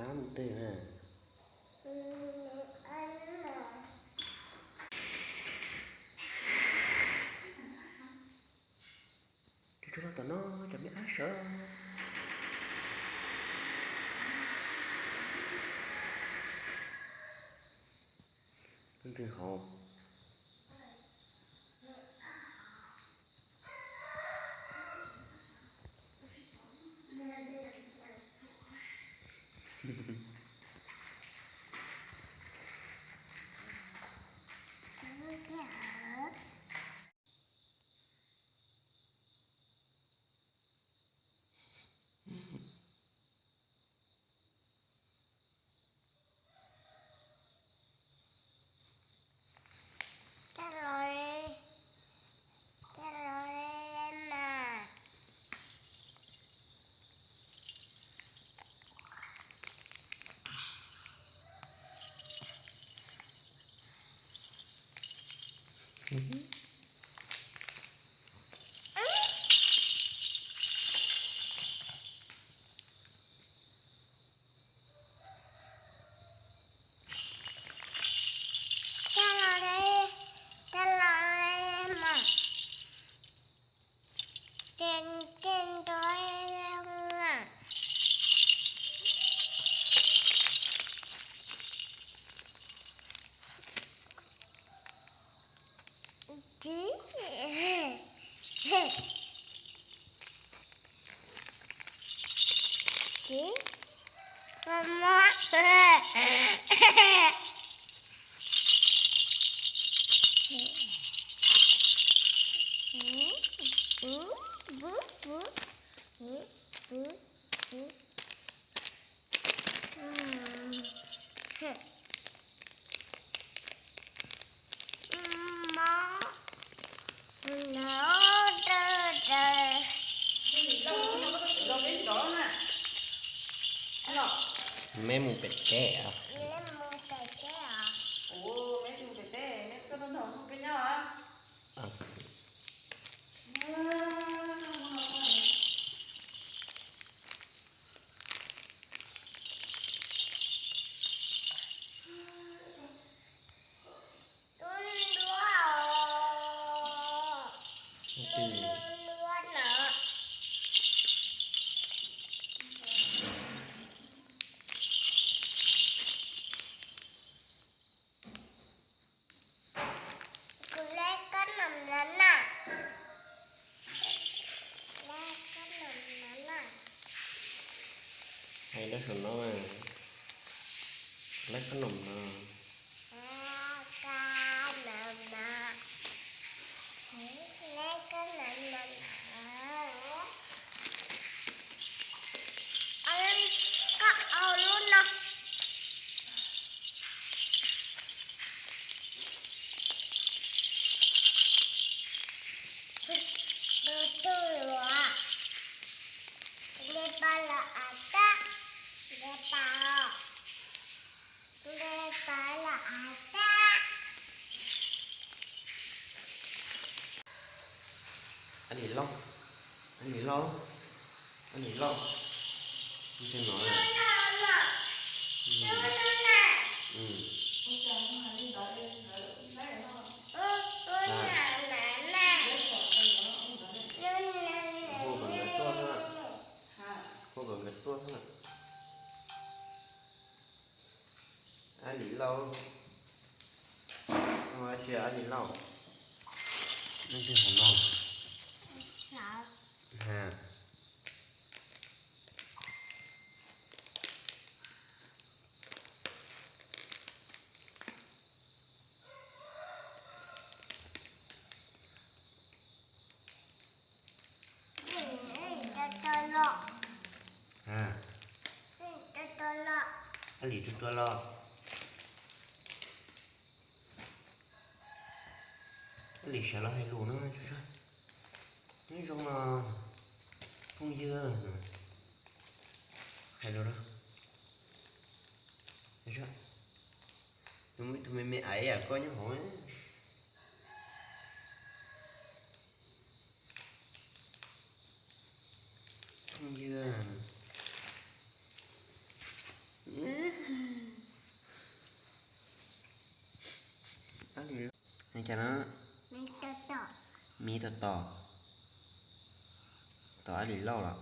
Ab mus twg na? Tsuag tsuag los tom no, cov me ab sawv. Leej twg hauv? Coj los, coj los mas. Coj los li, coj los li mas. Tes tes nrov na. Tis, tis, mos mos. Meb mus pem teb os. Kuv lab kab noom no na. Lab kab noom no na. Hais lab saum no, lab kab noom no. Lab kab noom no. Lab kab noom no na. Koj ua lub no. Tus tug luav, nte pas los av tab, nte pas, nte pas los av tab. Ab lis lauj, ab lis lauj, ab lis lauj. Ntse no. Hu kom nkawd tuaj xwb lawm. Hu kom nkawd tuaj xwb lawm. Ab lis lauj. Ab lis lauj. Leej twg hauv no? Ha. Ha. Ab lis tsuag tsuag los. Ab lis sawv los hais lus no. Nyob zoo os phooj ywg. Hais lus no. Nws muaj ib tug me me aiv yam koj nyob hauv. Phooj ywg. Cas no? Miv tos tos. Miv tos tos. Tos Ab Lis Lauj los?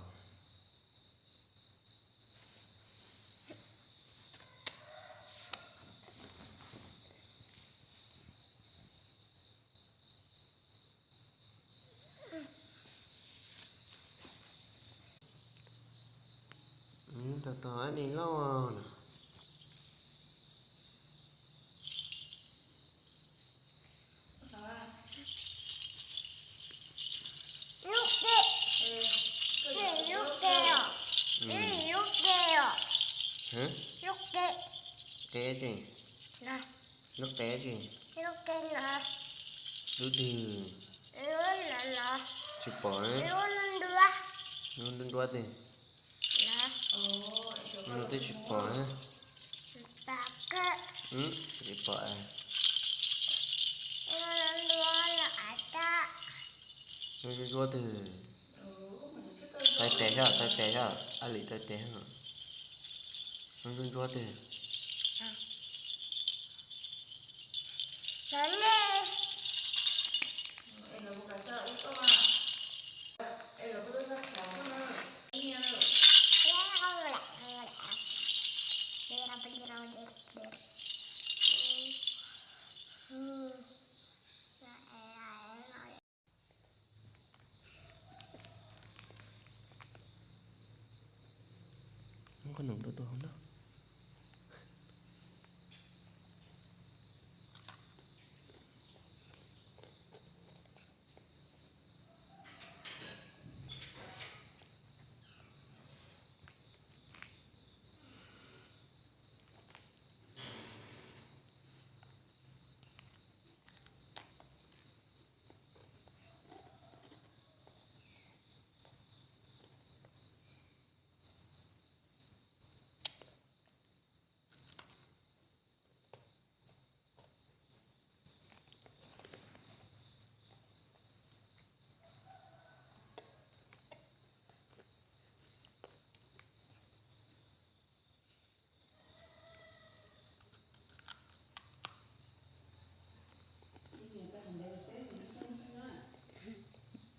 Miv tos tos Ab Lis Lauj no. Lub ke, lub ke os, lub ke os, lub ke, ke tsi, lub ke tsi, lub ke no, lub twg, lub no no, tsis pom, lub nruab, lub nruab nruab twg, lub twb tsis pom, tsis pom, lub nruab nruab twg, taw tes xwb, taw tes xwb, Ab Lis taw tes xwb. Lub nruab nruab twg? Muab qhov noom rau tus hauv no.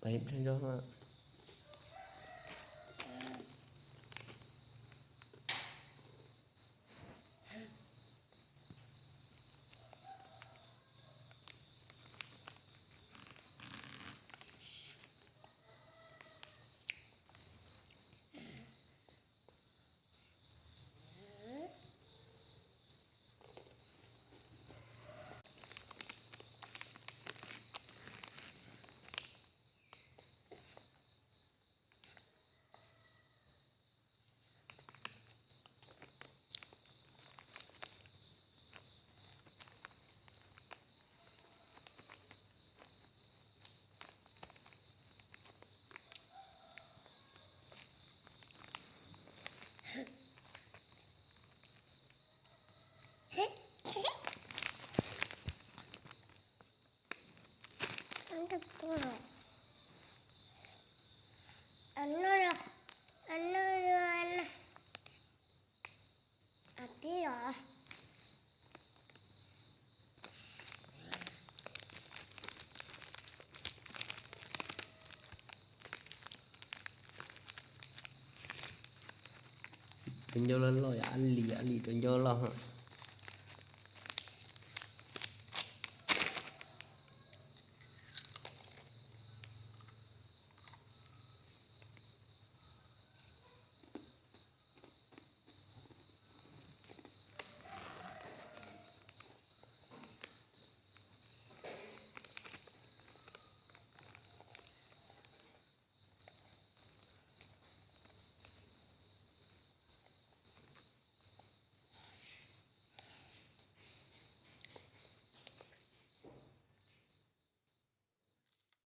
Peb pheej zoo. Rau ncauj loj loj, Ab Lis, Ab Lis rau ncauj loj.